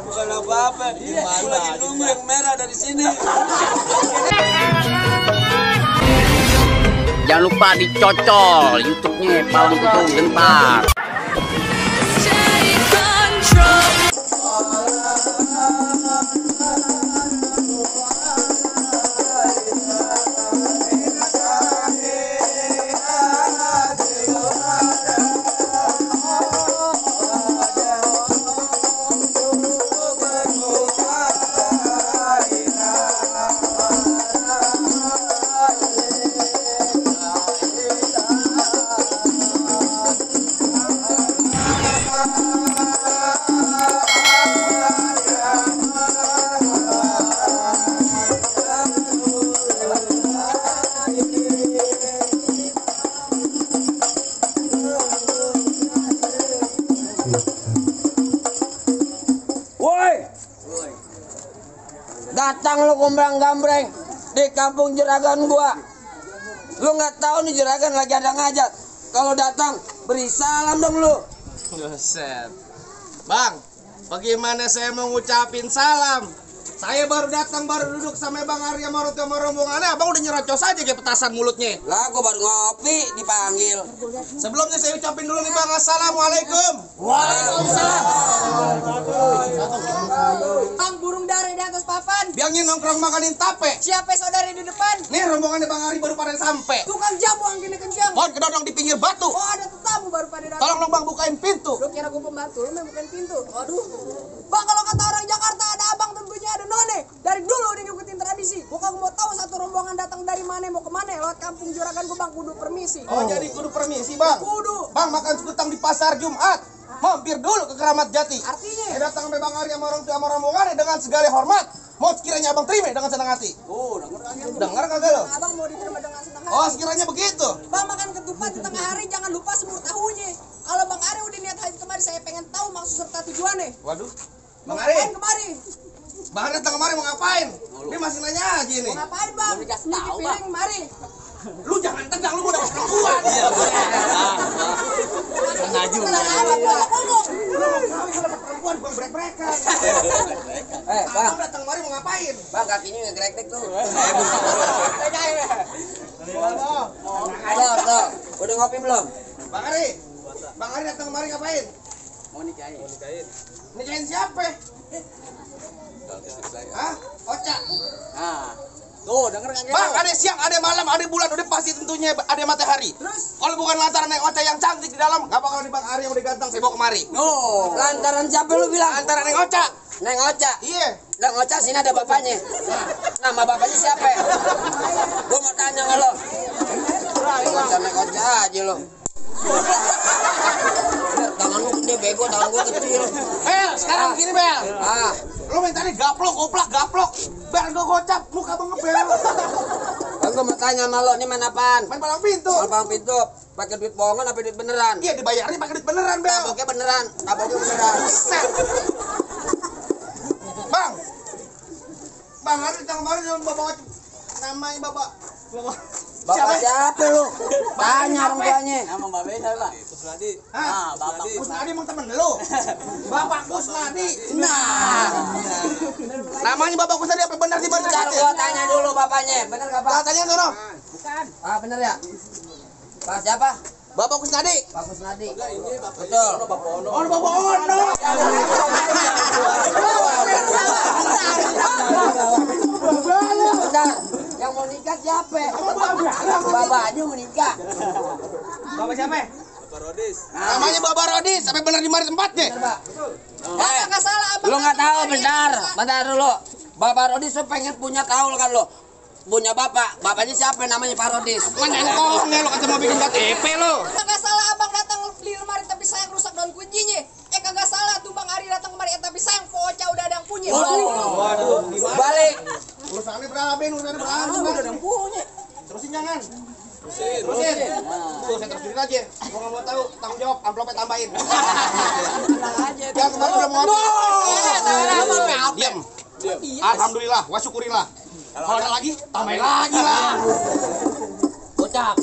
Bukan apa-apa. Aku lagi nunggu yang merah dari sini. Jangan lupa dicocol YouTube-nya Palang Putung Gentar. Datang lu gombrang-gambreng di kampung Juragan gua. Lu nggak tahu nih Juragan lagi ada ngajak. Kalau datang beri salam dong lu. Buset. Bang, bagaimana saya mau ngucapin salam? Saya baru datang, baru duduk sama Bang Arya sama rombongannya. Abang udah nyerocos aja kayak petasan mulutnya. Lah gua baru ngopi dipanggil. Sebelumnya saya ucapin dulu nih Bang, assalamualaikum. Waalaikumsalam. Bang, burung dara di atas papan. Biangnya nongkrong makanin tape. Siapa saudari di depan? Nih rombongannya Bang Ari baru pada sampai. Tukang jamu angin kencang. Mohon kedodong di pinggir batu. Oh, ada tetamu baru pada datang. Tolong dong Bang bukain pintu. Lu kira gua pembantu, lu memang bukan pintu. Aduh. Bang, kalau kata orang Jakarta ada abang tentunya ada none. Dari dulu udah ngikutin tradisi. Gua kagak mau tahu satu rombongan datang dari mana mau kemana. Lewat kampung Juragan gua Bang kudu permisi. Oh, jadi kudu permisi Bang. Kudu. Bang makan sekutang di pasar Jumat. Mampir dulu ke Keramat Jati. Artinya? Saya datang sampai Bang Ari sama orang tua sama rombongannya dengan segala hormat. Mau sekiranya Abang terima dengan senang hati. Oh, denger Dengar kagak lo? Abang mau diterima dengan senang hati. Oh, sekiranya begitu. Bang, makan ketupat di tengah hari jangan lupa semur tahunya. Kalau Bang Ari udah niat haji kemari, saya pengen tahu maksud serta tujuannya. Waduh. Bang Ngapain Ari, kemari? Bang Ari datang kemari mau ngapain? Dia masih nanya aja nih. Mau ngapain Bang? Belum dikasih Nyuci tahu, piring kemari. Lu jangan tegang, lu udah perempuan. Iya. Ngaju. Apa gua ngomong? Perempuan bukan brek-brekan. Bang, Abang datang kemari mau ngapain? Bang kakinya ngegrek-grek tuh. Tuh. Udah ngopi belum? Bang Ari. Bang Ari datang kemari ngapain? Mau nikahin. Nikahin siapa? Hah? Oca. Nah, tuh denger kan? Bang, ada siang, ada malam, ada bulan, udah pasti tentunya ada matahari. Terus? Kalau bukan lantaran Neng Oca yang cantik di dalam, nggak bakal di Bang Ari yang udah ganteng saya bawa kemari. Oh, lantaran siapa lu bilang? Antara Neng Oca. Neng Oca. Iya. Neng Oca sini ada bapaknya. Nama bapaknya siapa? Gua mau tanya sama lo. Neng Oca aja lo. Tangan lu gede bego, tangan gua kecil. Bel, sekarang begini Bel. Lu minta nih gaplok, gaplok. Bel gua gocap, muka Bang ngebel. Kan gua mau tanya sama lo, ini main apaan? Main palang pintu. Main palang pintu. Pakai duit bohongan apa duit beneran? Iya, dibayarnya pakai duit beneran, Bel. Taboknya beneran, taboknya beneran. Set. Bang. Bang Ari datang kemarin dengan bapak namanya bapak. Bapak siapa lu? Tanya orang tuanya. Nama Babe siapa? Kusnadi. Hah? Bapak Kusnadi emang temen lu? Bapak Kusnadi. Nah. Namanya Bapak Kusnadi apa benar sih benar? Bentar gua tanya dulu bapaknya. Bener gak Pak? Tanya sono. Bukan. Bener ya? Pak siapa? Bapak Kusnadi. Pak Kusnadi. Betul. Oh, Bapak Ono. Bentar. Yang mau nikah siapa? Bapaknya mau nikah. Bapak siapa? Namanya Bapak Rodis. Sampai benar di mana tempatnya? Pak. Kagak salah abang. Lu nggak tahu bentar dulu. Bapak Rodis lu pengen punya tahu kan lo? Punya bapak, bapaknya siapa namanya Pak Rodis? Manyain kongnya lo kata mau bikin KTP lo. Kagak salah abang datang beli lemari tapi sayang rusak daun kuncinya. Kagak salah tuh Bang Ari datang kemari tapi sayang Poca udah ada yang punya. Waduh. Balik. Urusannya berapa? Udah Udah ada yang punya. Terusin jangan. Terusin. Tuh, saya terus diri aja. Gua nggak mau tahu, tanggung jawab, amplopnya tambahin. Tenang aja. Yang kemarin udah mau habis. Diam. Alhamdulillah, wa syukurillah. Kalau ada lagi, tambahin lagi bang. Gocap.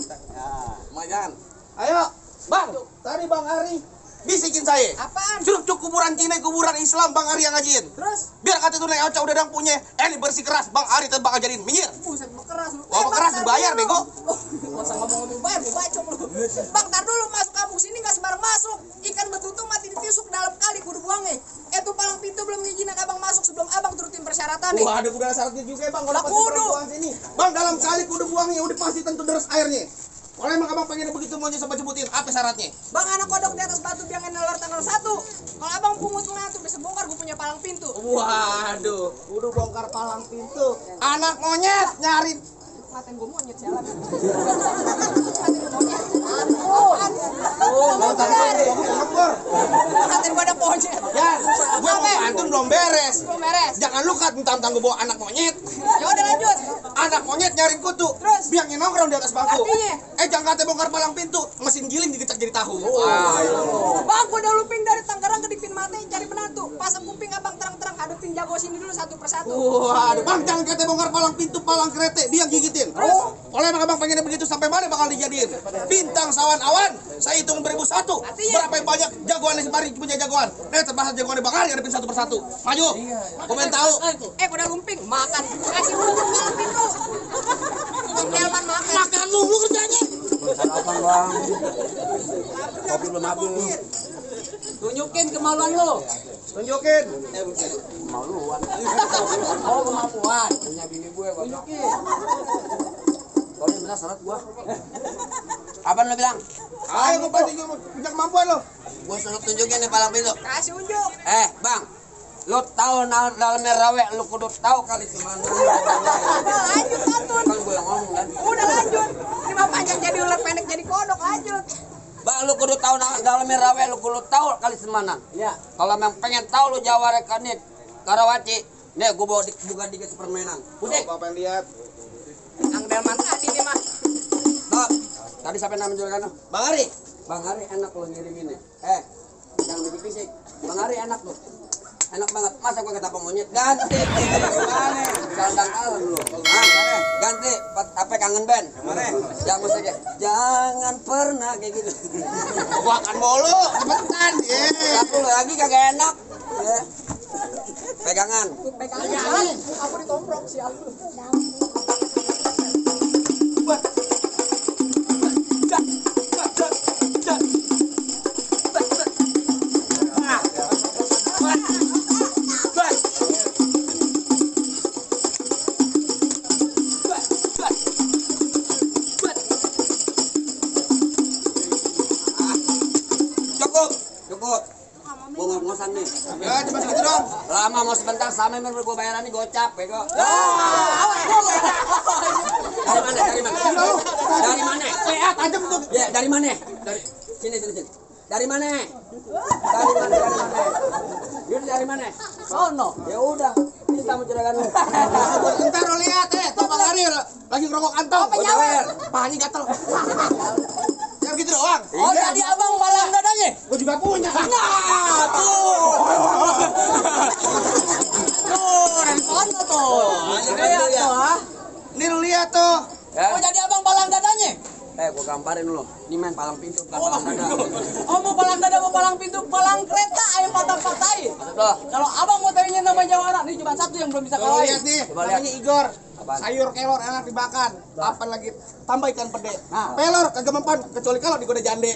Lumayan. Ayo, bang. Tadi bang Ari bisikin saya. Apaan? Suruh cuk kuburan Cina, kuburan Islam bang Ari yang ngajiin. Terus? Biar kata itu naik ocak udah dang punya. Ini bersih keras bang Ari tetap bakal jadiin minggir. Buset, keras lu. Wah, keras dibayar bego. Gak usah ngomong-ngomong bayar, gue bacok lu. Bang, tar dulu masuk kampung sini gak sembarang masuk. Ikan betutu mati ditusuk dalam kali kudu buangnya. Itu palang pintu belum ngizinin abang masuk sebelum abang turutin persyaratan nih. Wah, ada kuda syaratnya juga bang. Kalau Lah, pasti kudu. buang sini. Bang, dalam kali kudu buangnya udah pasti tentu deras airnya. Kalau emang abang pengen begitu maunya sampai sebutin, apa syaratnya? Bang, anak kodok di atas batu biangin nelor tanggal 1. Kalau abang pungut ngatu bisa bongkar gue punya palang pintu. Waduh, udah bongkar palang pintu. Anak monyet nyari. Ngatain gue monyet sialan. Ngatain gue monyet. Ngatain gue ada monyet. Ya, gue mau pantun belum beres. Belum beres. Jangan lu kat mentang-mentang gue bawa anak monyet. Ya udah lanjut. Anak monyet nyariin kutu. Terus? Biangin nongkrong di atas bangku. Artinya? Jangan katanya bongkar palang pintu. Mesin giling digecek jadi tahu. Bang, gue udah luping dari Tangerang ke Dipin Mate cari penantu. Pasang kuping abang terang-terang hadapin jago sini dulu satu persatu. Waduh, bang jangan katanya bongkar palang pintu, palang kerete, dia gigitin. Kalau emang abang pengennya begitu sampai mana bakal dijadiin? Bintang sawan awan, saya hitung 1001. Artinya? Berapa yang banyak jagoan yang mari punya jagoan? Terbahas jagoan yang bakal hadapin satu persatu. Maju, komen tahu. Gue udah lumping, makan. Kasih dulu palang pintu. Bang Delman makan. Makan lu kerjanya. Sarapan bang. Kopi belum habis. Tunjukin kemaluan lo. Tunjukin. Maluan. Oh, kemampuan. Punya bini gue bang. Tunjukin. Kalau ini benar syarat gua. Apa lu bilang? Ayo gue pasti punya kemampuan lo. Gua suruh tunjukin nih palang pintu. Kasih unjuk. Bang. Lu tahu dalamnya rawe, lu kudu tahu kali gimana. Lanjut pantun. Kan gue yang ngomong kan. Udah lanjut. Ini mah panjang jadi ular pendek jadi kodok lanjut. Bang, lu kudu tahu dalamnya rawe, lu kudu tahu kali semana. Ya. Kalau memang pengen tahu lu Jawa rekanit Karawaci, nih gua bawa bukan dikit permainan. Udah. Bapak yang lihat. Ang Delman tadi nih mah. Stop. Tadi sampai nama juragan. Bang Ari. Bang Hari enak lo ngirimin nih. Jangan bikin fisik. Bang Hari enak lo. Enak banget. Masa gua kata monyet ganti. Mana? Sandang alam lu. Ganti apa kangen band. Yang musiknya jangan pernah kayak gitu. Gua akan mulu, cepetan. Satu lagi kagak enak. Ya. Pegangan. Pegangan. Aku ditomprok sial. Cukup. Gua ngos-ngosan nih. Ya, cuma segitu dong. Lama mau sebentar sama yang gua bayaran nih gocap, bego. Dari mana? Dari mana? Dari mana? Tajam tuh. Ya, dari mana? Dari sini. Dari mana? Dari mana? Yaudah dari mana? Sono. Ya udah. Ini tamu juragan lu. Bentar lo lihat tuh Bang Ari lagi ngerokok kantong. Penyawer. Pahanya gatel. Ya begitu doang. Oh, jadi abang palang dadanya? Gua juga punya. Nah, tuh. Dari sono tuh. Lihat tuh, ah. Ini lu lihat tuh. Oh, jadi abang palang dadanya? Gua gamparin dulu. Ini main palang pintu, bukan palang dada. Oh, mau palang dada, mau palang pintu, palang kereta, ayo patah-patahin. Tuh. Kalau abang mau tanya nama Jawara, ini cuma satu yang belum bisa Tuh kalahin. lihat nih. Coba lihat. Namanya Igor. Apaan? Sayur kelor enak dimakan. Apa lagi? Tambah ikan pede. Nah. Pelor kagak mempan kecuali kalau digoda jande.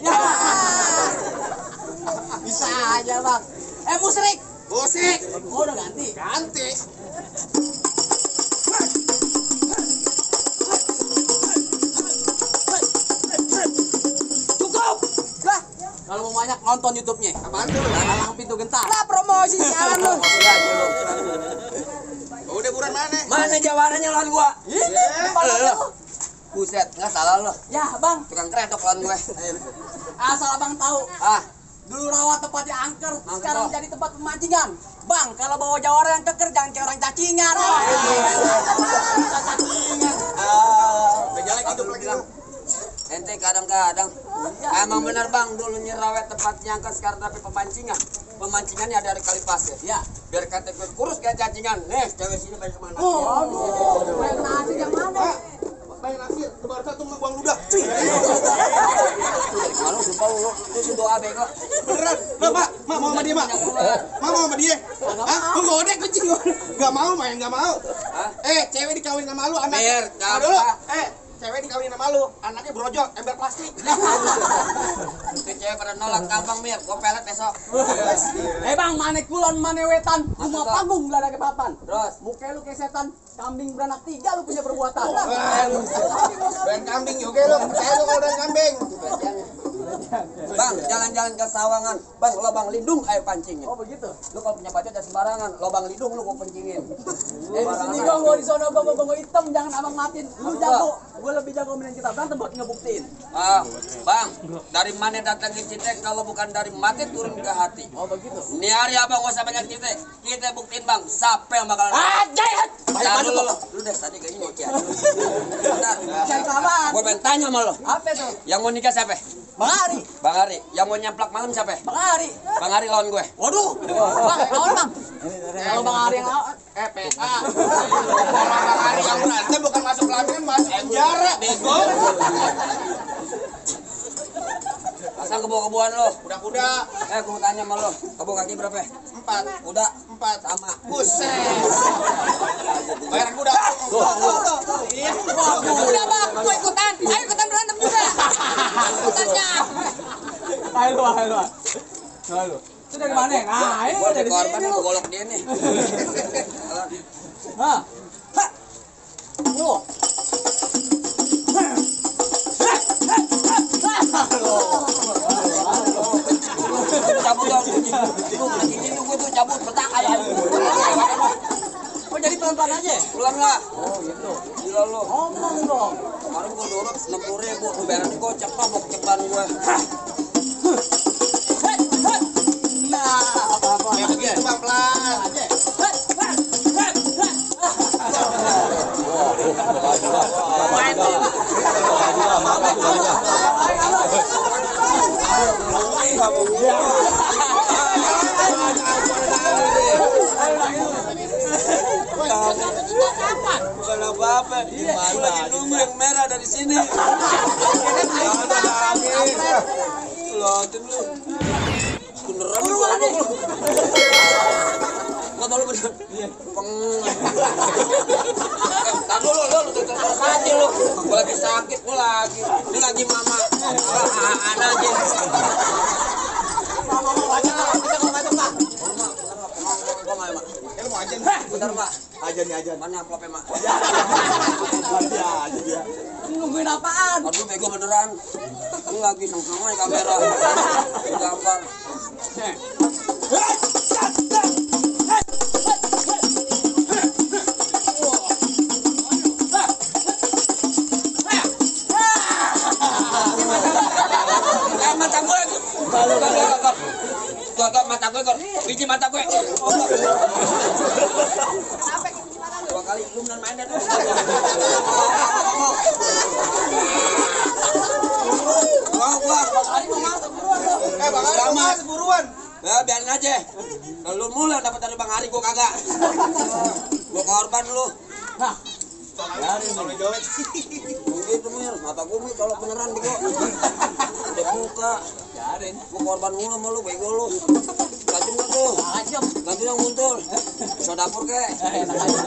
Bisa aja bang. Musrik. Musik. Oh, udah ganti. Ganti. Cukup. Lah, kalau mau banyak nonton YouTube-nya. Apaan tuh? Palang pintu gentar. Lah promosi sialan lu. Iya, dulu. Udah buruan mana? Mana jawarannya lawan gua? Ini palang Lo. lu. Buset, enggak salah lo. Ya, bang. Tukang kretok lawan gue. Asal abang tahu. Dulu rawa tempatnya angker, sekarang jadi tempat pemancingan. Bang, kalau bawa jawara yang keker jangan kayak orang cacingan. Cacingan. Jelek hidup lagi lu. Ente kadang-kadang emang benar bang dulu nyerawet tempat nyangka sekarang tapi pemancingan. Pemancingannya dari kali pasir. Ya, biar KTP kurus kayak cacingan. Nih, cewek sini banyak mana? Main nasi yang mana? Bayar nasi, lebar satu mah buang ludah. Malu sumpah lu itu doa bego. Beneran? Lah, Mak, mau sama dia, Mak? Mak mau sama dia? Hah? Lu godek kucing lu. Enggak mau, Mak, enggak mau. Hah? Cewek dikawin sama lu anak. Mir, Aduh, cewek dikawin sama lu, anaknya brojol, ember plastik. Itu cewek pada nolak abang Mir, gua pelet besok. Bang, mane kulon mane wetan, Masa rumah kok? panggung gak ada kepapan. Terus Muka lu kayak setan, kambing beranak 3 lu punya perbuatan. Ben kambing juga lu, saya lu kalau udah kambing. Bang, jalan-jalan ke Sawangan. Bang, lobang lindung ayo pancingnya. Oh begitu. Lu kalau punya pacar jangan sembarangan, lobang lindung lu gua pencingin. Di sini dong gua di sono bongo-bongo hitam, jangan abang matiin. Lu jago, gua lebih jago main kita berantem buat ngebuktiin. Ah, Bang, dari mana datang ke Cite kalau bukan dari mati turun ke hati. Oh begitu. Ini hari abang gak usah banyak Cite. Kita buktiin bang, siapa yang bakalan Jayat. Bentar dulu lu deh tadi kayaknya mau kian. Bentar. Cari kelamaan. Gua pengen tanya sama lo. Apa tuh? Yang mau nikah siapa? Bang Ari. Bang Ari. Yang mau nyamplak malam siapa? Bang Ari. Bang Ari lawan gue. Waduh. Bang, lawan Bang. Kalau Bang Ari yang lawan, PA. Orang Bang Ari yang berantem bukan masuk pelaminan, masuk penjara, bego. Pasang kebo-keboan lo. Kuda-kuda, Gua mau tanya sama lo. Kebo kaki berapa? 4. Kuda 4. sama. Buset. Bayar kuda. Iya. udah Bang, gua ikutan. Ayo ikutan berantem juga. Ikutannya. Ayo lu. Itu dari mana? Nah, ini Gua dari korban sini gua lu. golok dia nih. Hah. Lu. Cabut dong. Itu gua tuh cabut petak aja. Oh jadi pelan-pelan aja? Pulang lah. Oh gitu. Gila lo. Ngomong dong. Kemarin gua dorot 60.000. Lu bayaran gocap mabok ceban gua. Nah, apa-apa. Ya begitu Bang, pelan. Aja. Bukan apa-apa. Gua lagi nunggu yang merah dari sini. Lotin lu. Beneran lu. Nggak tahu lu bener. Tar dulu lu terus aja lu. Gua lagi sakit gua lagi. Ini lagi mama. Anak aja. Ya lu mau aja. Bentar, Pak. Aja nih aja. Mana amplopnya, Mak? Aja dia. Nungguin apaan? Aduh, bego beneran. Lu lagi nongkrong aja kamera. Gampang. Mata gue. Gak, mata gue, Gor. Biji mata gue. Dua kali belum dan main dan. Gua. Bang Ari mau masuk buruan. Ya biarin aja. Kalau lu mulai dapat dari Bang Ari gua kagak. Gua korban lu. Nah, Kalau jawet. Begitu Mir, mata gua nih kalau beneran bego. Udah buka. biarin. Gua korban mulu sama lu bego lu. Ganti enggak tuh? Ajem. Ganti yang muncul. Bisa dapur kek. Enak aja.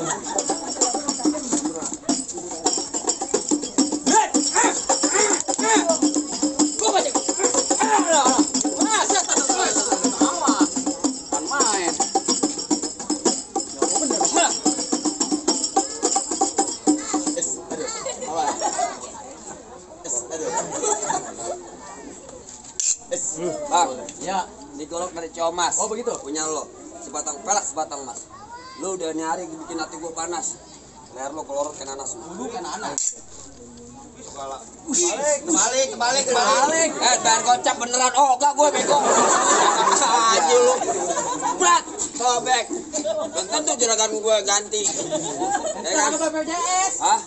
Bang, Ya. digolok dari Ciomas. Oh begitu. Punya lo. Sebatang pelak, sebatang mas. Lu udah nyari bikin hati gua panas. Leher lo kelorot kayak nanas. Bukan anak. Kebalik. Bayar kocak beneran. Oh, enggak gue bego. Aja lu. Brat, sobek. Belum tentu juragan gue ganti. Ya kan? Ada BPJS. Hah?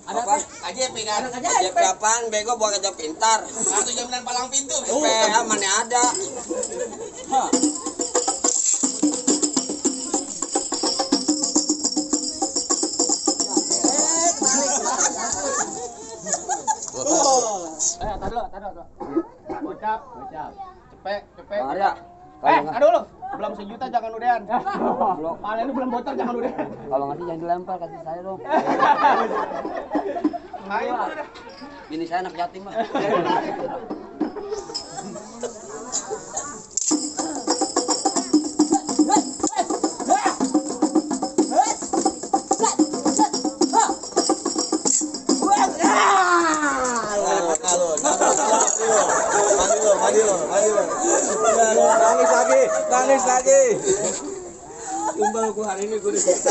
Ada Apa? KJP kan. Dia kapan bego buat kerja pintar. Kartu jaminan palang pintu. PH mana ada. Hah. Tadi lo. Bocap. Cepet. Bang Arya. Aduh lo. Belum sejuta jangan udahan. Belum. Paling lu belum bocor jangan udahan. Kalau ngasih jangan dilempar, kasih saya dong. Ayo udah. Bini saya anak yatim, Bang. Nangis lagi. Tumbal gua hari ini gua disiksa.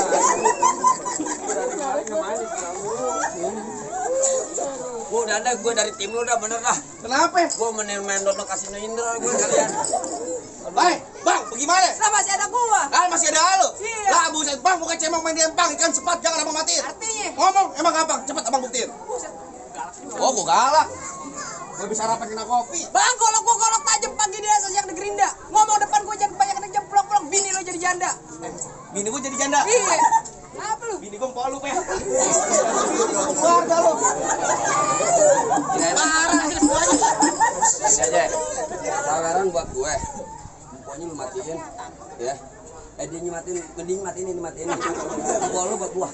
Gua udah ada, gua dari tim lu udah bener dah. Kenapa? Gua main dono kasino Indra gua kalian. Baik, Bang, bagaimana? Lah masih ada gua. Kan masih ada lu. Iya. Lah buset, Bang, bukan cemong main dempang, ikan sepat jangan abang matiin. Artinya Ngomong, emang gampang, cepat abang buktiin. Oh, gua galak. Gua bisa rapat kena kopi. Bang, kalau gua golok tajam pagi di asas yang di Gerinda. Ngomong depan gua jangan banyak yang jemplok-plok, bini lo jadi janda. Bini gua jadi janda. Iya. Apa lu? Bini gua empok lu, Pe. Keluarga lu. Parah sih semuanya. Ini aja. Tawaran buat gue. Pokoknya lu matiin, ya. Dia nyimatin, mending matiin. Gua lu buat gua.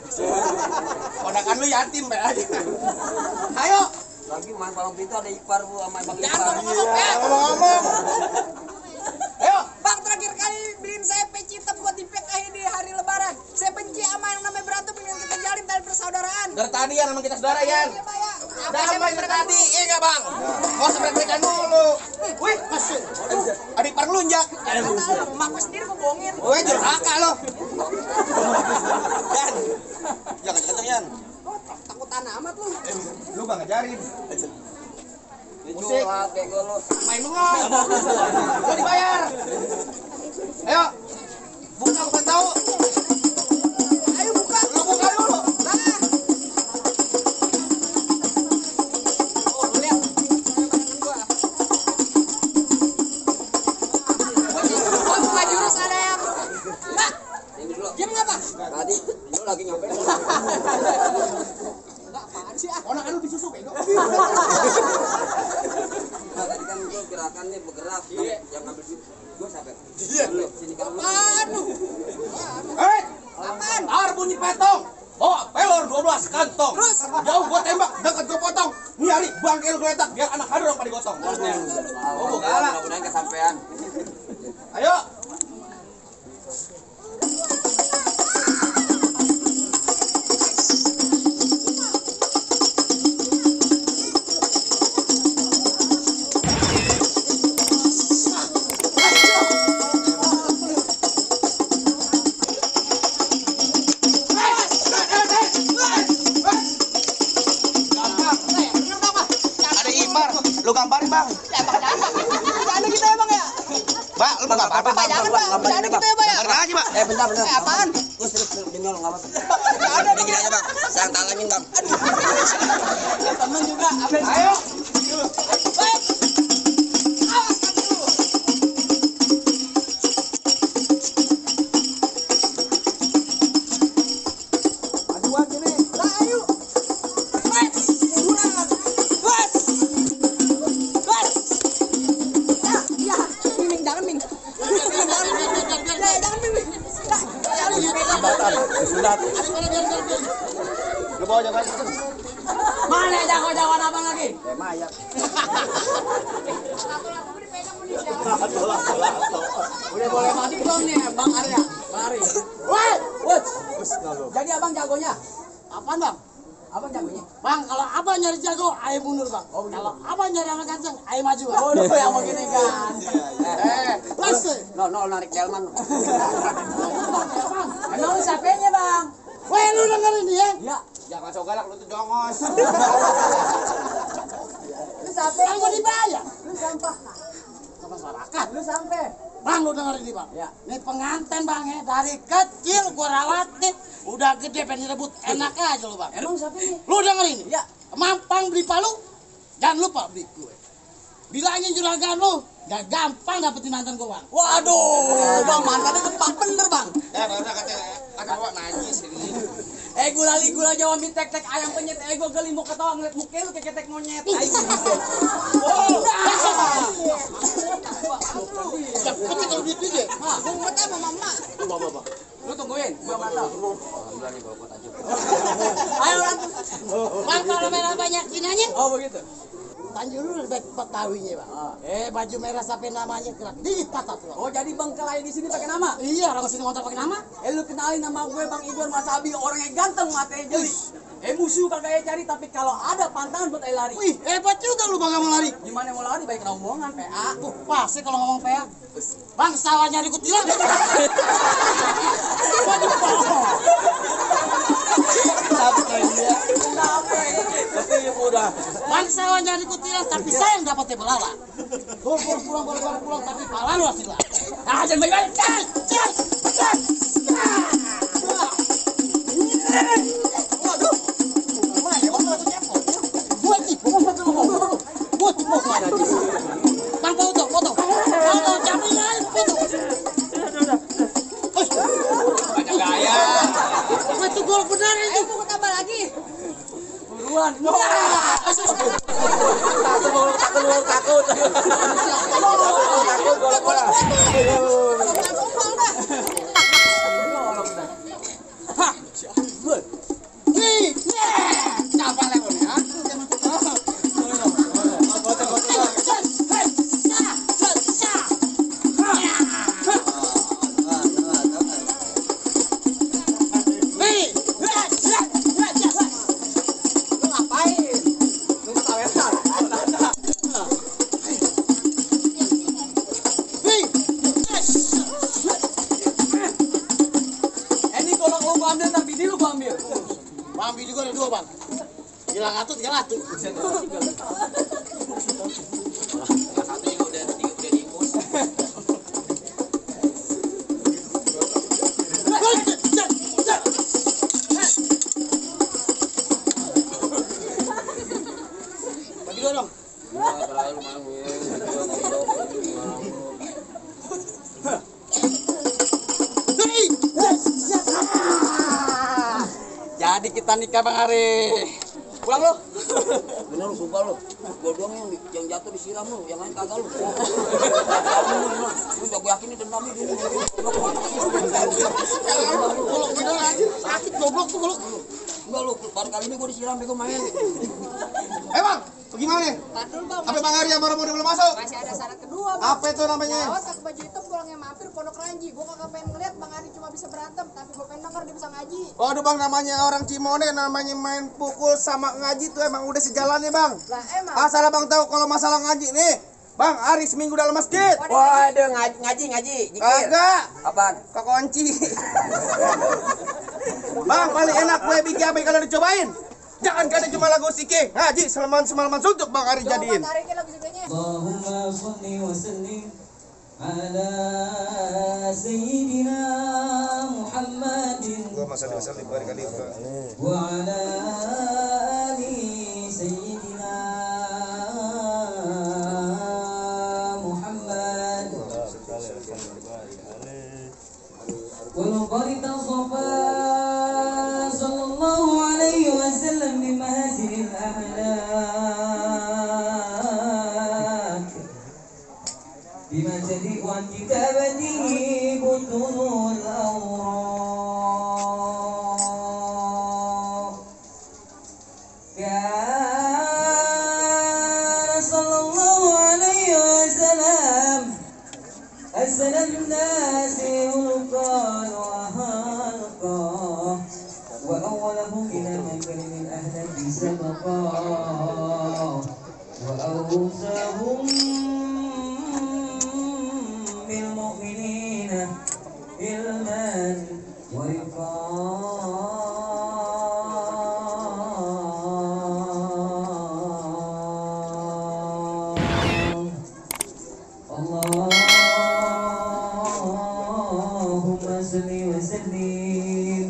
Ponakan lu yatim, Pe. Ayo. Lagi main palang pintu ada Ipar bu sama Bang Jangan Ipar. ngomong-ngomong, Pe. Ngomong. Ayo. Bang, terakhir kali beliin saya peci hitam buat di PKI di hari lebaran. Saya benci sama yang namanya berantem yang kita jalin tali persaudaraan. Dari tadi ya namanya kita saudara, Yan. Iya, Pak, ya. Apa Damai saya dari mereka tadi, iya nggak, Bang? Mau sebrek-brekan dulu. Wih, masuk. Adik par lunjak. Mak gue sendiri gue bohongin. Wih, durhaka lo. Yan. Jangan kenceng, Yan. Takut tanah amat lu. Lu Bang ngajarin. Musik. Kayak gue lu. Main bengong. Gua dibayar. Ayo. Buka bukan tahu. Ayo buka. Lu buka dulu. Nah. Oh, lu lihat. Barengan gua. Gua buka jurus ada yang. Mbak, Ini dulu. diam nggak, Pak? Tadi lu lagi ngapain? Enggak, apaan sih ah? Orang anu disusu bego. Nah, tadi kan gue gerakan nih bergerak. Yang ngambil duit gue siapa? Iya. Lu sini kan lu. Apaan lu? Apaan? Tar bunyi petong. Oh, pelor 12 kantong. Terus? Jauh gua tembak, dekat gua potong. Nih hari bangke lu geletak biar anak hadron pada digotong. Oh, galak. Mudah-mudahan kesampean. Ayo. Ada Ipar, lu gambarin Bang. Bercanda kita ya, Bang ya? Mbak, lu mau gambar Pak, jangan, Pak. Bercanda kita ya, Bang ya? Gambarin aja, Mbak. Bentar. Apaan? Terus demi Allah enggak apa-apa. Ada Ini gini aja, Bang. Jangan talangin, Bang. temen juga. Ayo. Baik. Awas kaki lu. Aduan sini. Lah, ayo. Baik. Kurang. Baik. Baik. Nah, iya. Ming, jangan, Ming. Jangan, Ming. Lu bawa jangan. Mana jago-jagoan abang lagi? Mayat. Udah boleh mati belum nih, Bang Arya? Bang Ari. Woi, jadi abang jagonya? Apaan, Bang? Abang jagonya? Bang, kalau abang nyari jago, ayo mundur bang. Kalau abang nyari anak ganteng, ayo maju bang. Waduh, yang begini kan. Pasti. No, narik delman. Emang lu siapanya, Bang? Weh, lu dengerin dia. Iya. Jangan sok galak lu tuh jongos. Lu siapa? Kan gua dibayar. Lu sampah. Sama masyarakat. Lu sampai. Bang, lu dengerin nih bang. Ya. Nih pengantin bang ya, dari kecil gua rawatin. Udah gede pengen rebut, enak aja lu bang. Emang siapanya? Lu dengerin nih. Ya. Mampang beli palu, jangan lupa beli kue. Bilangin juragan lu, gak gampang dapetin mantan gua bang. Waduh, Bang, mantannya tepat bener, Bang. Ya, baru kata gua najis ini. Gula Jawa mie tek ayam penyet. Gua geli mau ketawa ngeliat muka lu kayak ketek monyet. Tapi kalau duit dia. Gua mau sama mama. Bapak. Lu tungguin, gua mantap. Alhamdulillah nih gua tajuk. Ayo ratus. Bang kalau merah banyak kinanya. Oh begitu. Tanjur dulu baik Betawinya, Bang. Baju merah sampai namanya gerak dikit patah tuh. Oh jadi Bang Kelai di sini pakai nama? Iya, orang sini ngontrak pakai nama. Lu kenalin nama gue Bang Igor Masabi, orangnya ganteng matanya jeli. Musuh kagak ya cari, tapi kalau ada pantangan buat lari. Wih, hebat juga lu Bang mau lari. Gimana mau lari? Baik rombongan PA. Tuh, pasti kalau ngomong PA. Bang, sawah nyari kutilang. Waduh, Tapi ya udah. Bang, sawah nyari kutilang, tapi saya yang dapatnya belala. Pulang, tapi pala lu hasil lah. Ah, jangan baik-baik. Waduh. Mana Bang tuh cepot. Buat mana sih? Bang, foto. Foto, capek ya, foto. Banyak gaya. Itu gol benar itu. Gua tambah lagi. Buruan. Takut. Bola. Tumpal dah. Nih. Capek lah gua nih, ha? Ini kalau lu gua ambil, tapi ini lu gua ambil. Bambi juga ada 2, Bang. Hilang 300. Bagi 2 dong. Jadi kita nikah Bang Ari. Pulang lu. Bener lu sumpah lu. Gua doang yang jatuh disiram lu, yang lain kagak lu. Lu udah gua yakin ini dendam ini. Golok beneran. Sakit goblok tuh golok. Enggak lu, baru kali ini gua disiram bego main. Bang, bagaimana? Tahan Bang. Apa Bang Arya baru belum masuk? Masih ada syarat kedua, Bang. Apa itu namanya? Awas kak baju hitam pulangnya mampir Pondok Ranji. Gua kagak pengen ngeliat Bang Adi cuma bisa berantem, tapi gua pengen denger dia bisa ngaji. Waduh Bang, namanya orang Cimone, namanya main pukul sama ngaji tuh emang udah sejalannya Bang. Lah emang. Asal Bang tahu kalau masalah ngaji nih, Bang Ari seminggu dalam masjid. Waduh, ngaji, zikir. Kagak, Apaan? kekunci. Bang, paling enak kue biji apa kalau dicobain? Jangan kada cuma lagu sike, ngaji semalaman suntuk Bang Ari Coba jadiin. tarikin lagu sikenya. اللهم صل وسلم على سيدنا محمد وعلى آل سيدنا محمد والقرد صفا صلى الله عليه وسلم بمهازل الأحلاك بما تليق عن كتابته بطون الأوراق كان صلى الله عليه وسلم أسأل الناس خلقا وخلقا وأولهم إلى منكر من أهلك سبقا وأوصاهم بالمؤمنين علما ورفاقا اللهم صل وسلم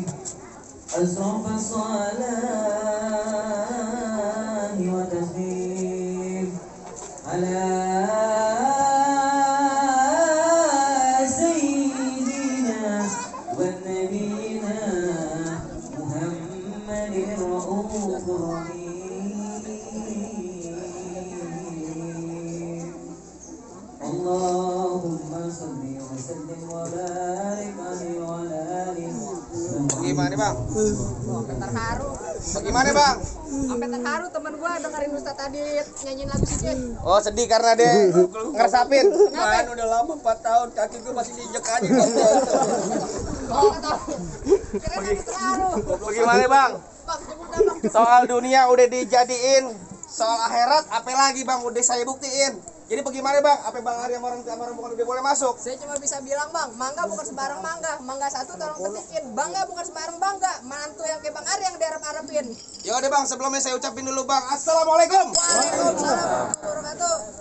أشرف الصلاة وتسليم على سيدنا ونبينا Bagaimana bang? Sampai terharu. Bagaimana bang? Sampai terharu teman gua dengerin Ustadz Adit nyanyiin lagu Sicin. Oh sedih karena dia ngeresapin. Kan udah lama 4 tahun kaki gue masih diinjek aja. Oh, nggak tahu. Kira sampai terharu. Bagaimana bang? Bang, cukup dah bang. Soal dunia udah dijadiin, soal akhirat apa lagi bang udah saya buktiin. Jadi bagaimana bang? Apa bang Arya orang bukan udah boleh masuk? Saya cuma bisa bilang bang, mangga bukan sembarang mangga. Mangga satu tolong petikin. Bangga bukan sembarang bangga. Mantu yang kayak Bang Arya yang diharap-harapin. Ya udah bang, sebelumnya saya ucapin dulu bang, assalamualaikum. Waalaikumsalam warahmatullahi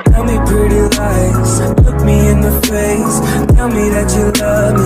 Tell me pretty lies, look me in the face. Tell me that you love me.